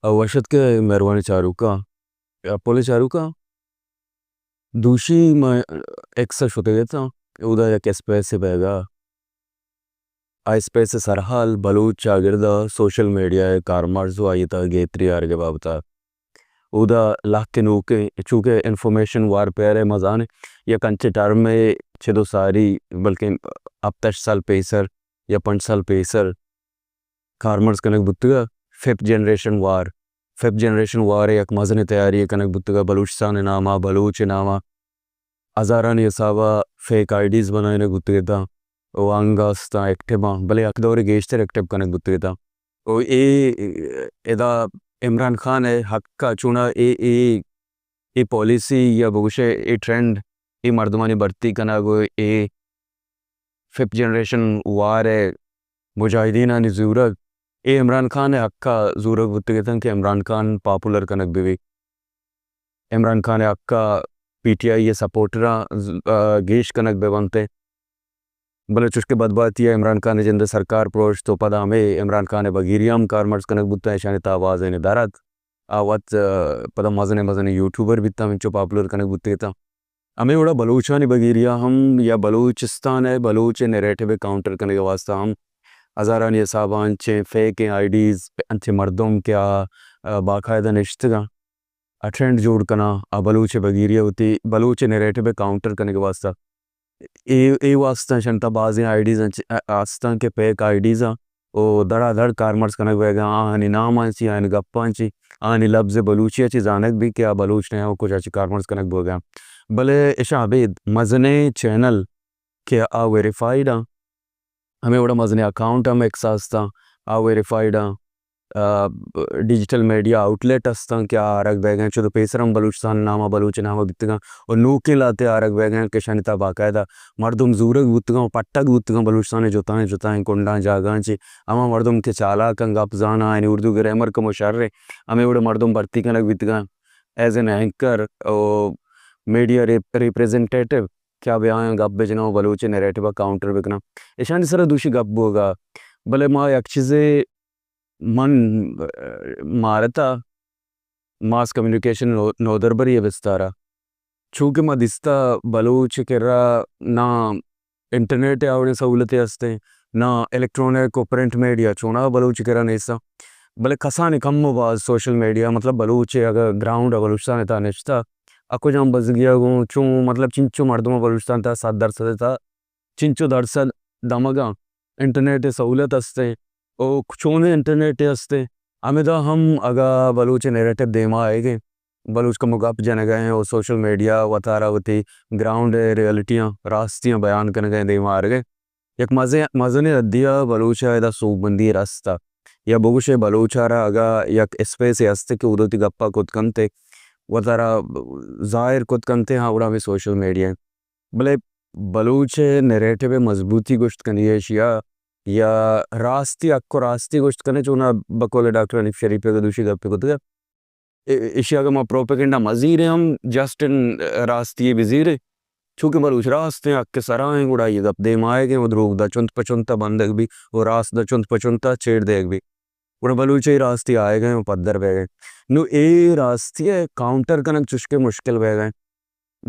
ء وش اتکے مہروانیں چاروکاں، یا پلیں چاروکاں۔ دوشی ما ایکس ء شتگ اتاں، اودا یک اسپیسے بیگا، آ اسپیس ء سرحال بلوچ چاگرد ء سوشل میڈیا ء کارمرز و آئی ء تہ ء گہتری آرگ ء بابت ء اودا لہتے نوکیں، چونکہ انفارمیشن وارفیئر ء ما زانیں یک انچیں ٹرمے چد و ساری، بلکیں ہپت ہشت سال پیسر یا پنچ سال پیسر کارمرز کنگ بوتگ ء، ففتھ جنریشن وار، ففتھ جنریشن وار ء یک مزنیں تیاری ء کنگ بوتگ ء، بلوچستان ء نام ء، بلوچ ء نام ء ہزارانی حساب ء فیک آئی ڈیز بنائینگ بوتگ اتاں و انگہ استاں ایکٹیو آں، بلے یک دورے گیشتر ایکٹیو کنگ بوتگ اتاں۔ و اے ادا عمران خان ء حق ء چوناہا اے، اے، اے پالیسی یا بگوشے اے ٹرینڈ، اے مردمانی بھرتی کنگ و اے ففتھ جنریشن وار ء مجاہدینانی زورگ، اے عمران خان ء حق ء زورگ بوتگ اتنت کہ عمران خان پاپولر کنگ بہ بیت۔ عمران خان ء حق ء پی ٹی آئی ء سپورٹراں ز-، آ، گیش کنگ بہ بنت۔ بلے چوشکہ بدبہتی ء عمران خان ء جند ء سرکار پروشت و پدا ہمے عمران خان ء بگیری ہم کارمرز کنگ بوتاں، ایشانی تہا بازینے دراتک۔ آ وت، آ، پدا مزنیں مزنیں یوٹیوبر بیتاں، انچو پاپولر کنگ بوتگ اتاں۔ ہمے وڑا بلوچانی بگیریا ہم یا بلوچستان ء بلوچ ء نیریٹو ء کاؤنٹر کنگ ء واستہ ہم ہزارانی حساب ء انچیں فیک ء آئی ڈیز، انچیں مردم کہ آ، آ، باقاعدہ نشتگاں، آ ٹرینڈ جوڑ کناں، آ بلوچ ء بگیریا وتی بلوچ ء نیریٹو ء کاؤنٹر کنگ ء واستہ اے، اے واستہ شنتا بازیں آئی ڈیز انچ-، آ، استاں کہ فیک آئی ڈیز آں۔ و دڑا دڑ کارمرز کنگ بئیگاں، آہانی نام آں چی، آہانی گپاں چی، آہانی لبز بلوچی ء چی زانگ بی کہ آ بلوچ نے و کجا چی کارمرز کنگ بوگاں۔ بلے اشاں ابید مزنیں چینل کہ آ ویریفائیڈ آں، ہمے وڑا مزنیں اکاؤنٹ ہم ایکس آستاں، آ ویریفائیڈ آں، آ، ڈیجیٹل میڈیا آؤٹ لیٹ استاں کہ آ آرگ بئیگاں، چدو پیسر ہم بلوچستان نام ء بلوچ نام ء بیتگاں و نوکیں لہتے آرگ بئیگاں کہ اشانی تہا باقاعدہ مردم زورگ بوتگاں و پٹگ بوتگاں بلوچستان ء جتائیں جتائیں کنڈاں جاگہاں چہ ہما مردم کہ چالاکاں گپ زاناں، یعنی اردو گرامر کمو شر ء، ہمے وڑ ء مردم بھرتی کنگ بیتگاں ایز این اینکر و میڈیا ریپ-، ریپریزنٹیٹو کہ آ بیاں گپ بجناں و بلوچ ء نیریٹو ء کاؤنٹر بکناں۔ اشانی سرا دوشی گپ بوگا، بلے ما یک چیزے من، مارتا ماس کمیونیکیشن نو-، نودربری ء بستار ء۔ چونکہ ما دیستہ بلوچ ء کرا نہ انٹرنیٹ ء آوڑیں سہولتے ہستیں، نہ الیکٹرانک و پرنٹ میڈیا چوناہا بلوچ ء کرا نیستاں۔ بلے کسانیں کم و باز سوشل میڈیا، مطلب بلوچ ء اگہ گراؤنڈ ء بلوچستان ء تہا نشتہ، ء کجام بزگی ء گوں چون، مطلب چنچو مردم ء بلوچستان ء تہا صد درصد ء تہا چنچو درصد دمگاں انٹرنیٹ ء سہولت ہستیں و چونیں انٹرنیٹ ء ہستیں، ہمدا ہم اگاں بلوچ ء نیریٹو دیما آئیگیں، بلوچ کمو گپ جنگا ہیں و سوشل میڈیا وتارا وتی گراؤنڈ ء ریئلٹیاں، راستیاں بیان کنگا ہیں، دیما آرگیں، یک مزے-، مزنیں حدیا بلوچ ء ادا سوبمندی رستا۔ یا بگوشے بلوچ ء را اگاں یک اسپیسے ہستے کہ اود وتی گپا کت کنتے، وتارا ظاہر کت کنتے، ہاں گڑا ہمے سوشل میڈیا۔ بلے بلوچ ء نیریٹو ء مضبوطی گوشت کنی ایشیا یا راستی، حق و راستی گوشت کنے، چونا بقول ڈاکٹر حنیف شریف ء دوشی گپ کتگ۔ ا-، ایشی اگہ ما پروپیگنڈا مزیریں ہم جسٹ ان راستی بزیریں، چونکہ بلوچ راستیں، حق سرائیں، گڑا یہ گپ دیم آئیگیں و دروگ دا چنت پہ چنتا بندگ بی و راست دا چنت پہ چنتا چیڑ دیگ بی۔ گڑا بلوچ ء راستی آئیگیں و پدر بیگیں۔ نو اے راستی ء کاؤنٹر کنگ چشکہ مشکل بیگیں۔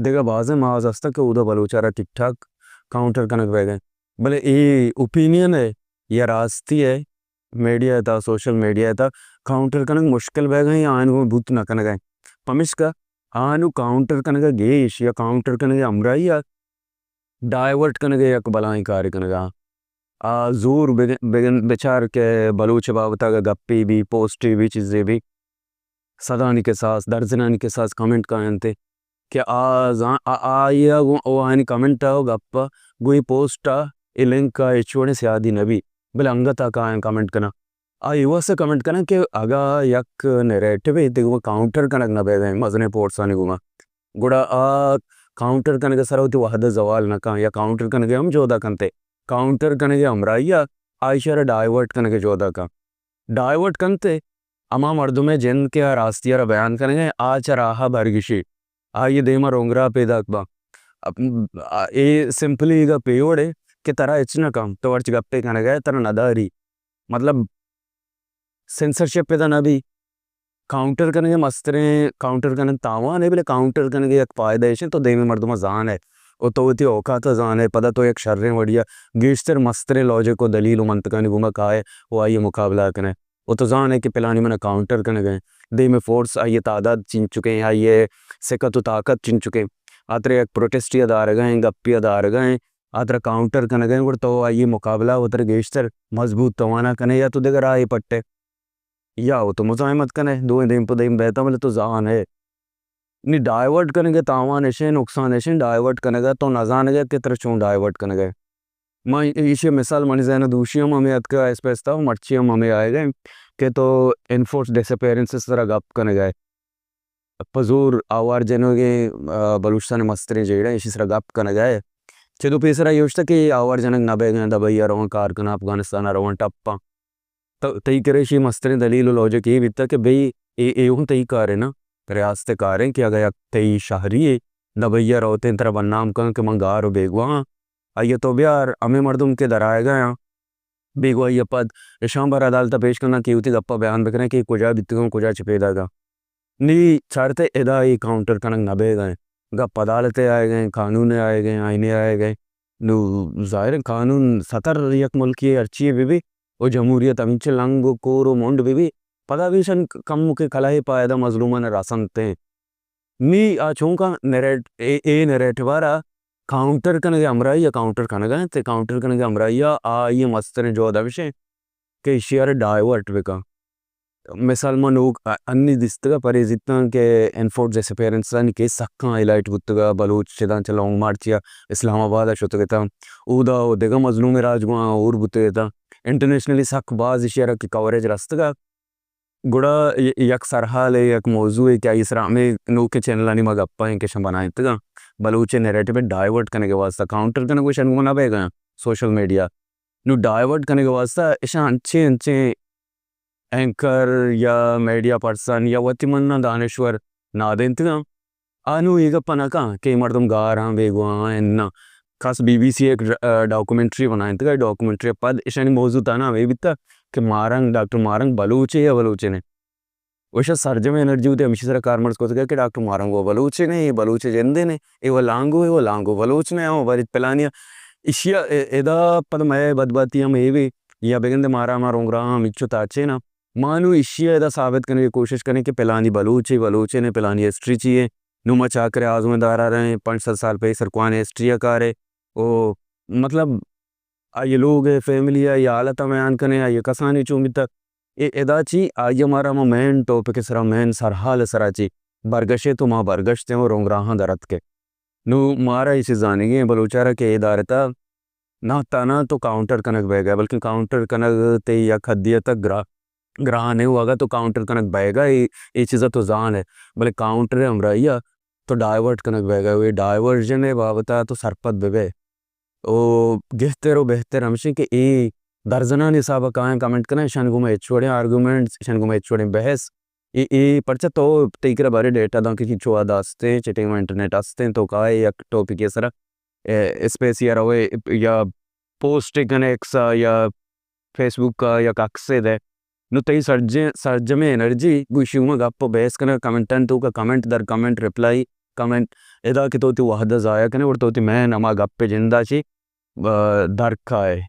دگہ بازیں محاذ ہستاں کہ اودا بلوچ ء را ٹھیک ٹھاک کاؤنٹر کنگ بیگیں۔ بلے اے اوپینین ء یا راستی ء میڈیا ء تہا، سوشل میڈیا ء تہا کاؤنٹر کنگ مشکل بیگیں یا آیان گوں بوت نہ کنگیں۔ پمیشکا آنو کاؤنٹر کنگ ء گیش یا کاؤنٹر کنگ ء ہمراہی ء ڈائیورٹ کنگ ء یک بلاہیں کارے کنگ ء آ زور بگ-، بگن-، بچار کہ بلوچ ء بابت ء اگہ گپے بی، پوسٹے بی، چیزے بی، صدانی کساس، درزنانی کساس کمنٹ کاینت کہ آ زان-، آ-، آئی ء گوں، او آیانی کمنٹ ء گپ ء گوں اے پوسٹ ء اے لنک ء ہچ وڑیں سیادی نہ بی، بلے انگت ء کایاں کمنٹ کناں۔ آ اے واسطہ کمنٹ کناں کہ اگاں یک نیریٹو ء دگہ کاؤنٹر کنگ نہ بیگ ء مزنیں فورسانی گوما، گڑا آ کاؤنٹر کنگ ء سرا وتی وھد ء زوال نہ کن یا کاؤنٹر کنگ ء ہم جہد ء کنت ء کاؤنٹر کنگ ء ہمراہی ء آ ایشی ء را ڈائیورٹ کنگ ء جہد ء کن، ڈائیورٹ کنت ء ہما مردم ء جند کہ آ راستی ء را بیان کنگ ء آ چہ راہ ء برگشی، آئی ء دیم ء رونگراہ پیداک باں۔ اے سمپلی گپ اے وڑ ء کہ ترا ہچ نہ کن، تو ہرچ گپے کنگ ء ترا نہ داری۔ مطلب سینسرشپ ادا نہ بی، کاؤنٹر کنگ ءِ مستریں، کاؤنٹر کنگ تاوان ءِ، بلے کاؤنٹر کنگ ءِ یک فائدہ ایش انت، تو دیمے مردم ءَ زان ئے و تو وتی اوقات ءَ زان ئے، پدا تو یک شریں وڑی ءَ گیشتر مستریں لاجک و دلیل و منطقانی گوما کائے و آئی ءِ مقابلہ ءَ کن ئے و تو زان ئے کہ پلانی من ءَ کاؤنٹر کنگ ءَ انت۔ دیمے فورس، آئی ءِ تعداد چنچکیں، آئی ءِ سکت و طاقت چنچکیں، آ ترا یک پروٹسٹے ءَ دارگ ءَ انت، گپے ءَ دارگ ءَ انت، آ ترا کاؤنٹر کنگ ءَ انت، گڑا تو آئی ءِ مقابلہ ءَ وترا گیشتر مضبوط توانا کن ئے یا تو دگہ راہے پٹ ئے۔ یا و تو مزاحمت کن ئے، دوئیں دیم پہ دیم بہتاں، بلے تو زان ئے۔ نی ڈائیورٹ کنگ ءِ تاوان اش انت، نقصان اش انت، ڈائیورٹ کنگ ءَ تو نہ زانگ ئے کہ ترا چون ڈائیورٹ کنگ ءَ۔ ما ایشی ءِ مثال منی ذہن ءَ دوشی ہم ہمے اتکگ ءَ، اسپیس تھا، مرچی ہم ہمے آیگ ءَ کہ تو انفورس ڈس اپیئرنس ءِ سرا گپ کنگ ءَ ئے۔ پہ زور آوار جنگ ءِ، آ، بلوچستان ءِ مستریں جیڑہ ایشی سرا گپ کنگ ءَ ئے۔ چدو پیسرا اے اوشتگ کہ آوار جنگ نہ بیگ ءَ، دبئی ءَ رواں، کار کناں، افغانستان ءَ رواں، ٹپاں۔ تو تئی کرا ایشی مستریں دلیل و لاجک اے بیتگ کہ بھئی اے، اے ہوں تئی کارے نا، ریاست ءِ کاریں کہ اگاں یک تئی شہری یے دبئی ءَ روتیں ترا بدنام کن کہ من گار و بیگواہ آں، آئی ءَ تو بیار، ہمے مردم کہ درآیگ ءَ آں، بیگواہی ءَ پد اشاں بر عدالت ءَ پیش کناں کہ وتی گپ ءَ بیان بکناں کہ کجا بیتگاں، کجا چہ پیداگاں۔ نی چارت ئے ادا اے کاؤنٹر کنگ نہ بیگ ءَ انت۔ گپ عدالت ءَ آیگ ءَ انت، قانون ءَ آیگ ءَ انت، آئین ءَ آیگ ءَ انت۔ نو ظاہر انت قانون ستر یک ملکے ءِ ہرچی یے بہ بی، و جمہوریت ہمینچو لنگ و کور و منڈ بہ بی، پدا بھی اشانی کمکے کلہے پائدہ مظلوماں رسنت انت۔ نی آ چونکا نریٹ-، اے، اے نریٹو ءَ را کاؤنٹر کنگ ءِ ہمراہی ءَ کاؤنٹر کنگ ءَ انت، کاؤنٹر کنگ ءِ ہمراہی ءَ آئی ءِ مستریں جہد ہمیش انت کہ ایشی ءَ را ڈائیورٹ بکن۔ مثال ما نوک ا-، انی دیستگ ءَ پریزیتاں کہ انفورس ڈس اپیئرنس آنی کیس سکاں ہائی لائٹ بوتگ ءَ، بلوچ چداں چہ لانگ مارچ ءَ اسلام آباد ءَ شتگ اتاں، اودا و دگہ مظلومیں راج گوں ہور بوتگ اتاں۔ انٹرنیشنلی سک باز ایشی ءَ را کہ کوریج رستگ ءَ۔ گڑا ی-، یک سرحالے، یک موضوعے کہ آئی سرا ہمے نوکیں چینلانی ما گپاں کہ اشاں بنائینتگاں، بلوچ ءِ نیریٹو ءَ ڈائیورٹ کنگ ءِ واستہ، کاؤنٹر کنگ ءَ اشانی گوما نہ بیگ ءَ انت سوشل میڈیا۔ نو ڈائیورٹ کنگ ءِ واستہ اشاں انچیں انچیں اینکر یا میڈیا پرسن یا وتی مناں دانشور نادینتگاں۔ آ نوں اے گپ ءَ نہ کن کہ اے مردم گار آں، بیگواہ آں، اناں۔ خاص بی بی سی ءَ یک ڈ-، ڈاکومنٹری بنائینتگ ءَ، ڈاکومنٹری ءَ پد ایشانی موضوع تہنا ہمے بیتگ کہ مارنگ، ڈاکٹر مارنگ بلوچے یا بلوچے نہ۔ و ایشاں سرجمیں انرجی وتی ہمیشی سرا کارمرز کتگ کہ ڈاکٹر مارنگ و بلوچے نہ، اے بلوچے جندے نہ، اے و لانگو، اے و لانگو بلوچ نہ، ہاں، بلے پلانی ایشی ءَ اے-، ادا پد مئے بدبہتی ہم اے بی یا بگندے مارا ہما رونگراہاں ہمینچو تاچیناں۔ ما نوں ایشی ءَ ادا ثابت کنگ ءِ کوشش کنیں کہ پلانی بلوچے، بلوچے نہ، پلانی ہسٹری چی ایں۔ نوں ما چاکر ءِ آزمودار ءَ رہیں، پنچ سد سال پیسر کوان ءِ ہسٹری ءَ کارے۔ او مطلب آئی ءِ لوگ ءِ، فیملی ءِ، آئی ءِ حالت ءَ بیان کنیں، آئی ءِ کسانی چون بیتگ۔ اے ادا چی آئی ءَ مارا ہما مین ٹاپک ءِ سرا، مین سرحال ءِ سرا چی برگشے تو ما برگشتیں و رونگراہاں در اتکے۔ نوں مارا ایشی زانگی ایں بلوچ ءَ را کہ اے دارتا نہ تہنا تو کاؤنٹر کنگ بئیگ ءَ، بلکیں کاؤنٹر کنگ تئی یک حدے ءَ تک گرا-، گران ایں و اگاں تو کاؤنٹر کنگ بئیگ ءَ اے، اے چیز ءَ تو زان ئے، بلے کاؤنٹر ءِ ہمراہی ءَ تو ڈائیورٹ کنگ بئیگ ءَ، اے ڈائیورژن ءِ بابت ءَ تو سرپد بہ بئے۔ او گہتر و بہتر ہمیش ایں کہ اے درزنانی حساب ءَ کایاں کمنٹ کناں، ایشانی گوما ہچ وڑیں آرگومنٹس، ایشانی گوما ہچ وڑیں بحث، اے، اے پرچا تو تئی کرا بارے ڈیٹا داں کہ چنچو وھد ہستیں، چہ ٹیم ءَ انٹرنیٹ ہستیں، تو کائے یک ٹاپکے ءِ سرا، اے، اسپیسے ءَ روئے یا پوسٹے کنے ایکس ءَ یا فیس بک ءَ یا عکسے دئے، نوں تئی سرجیں، سرجمیں انرجی گوں ایشی گوما گپ ءُ بحث کنگ ءَ، کمنٹانی توک ءَ کمنٹ در کمنٹ، ریپلائی کمنٹ، ادا کہ تو وتی وھد ءَ ضائع کنے، گڑا تو وتی مین ہما گپ ءِ جند ءَ چہ، آ، در کائے۔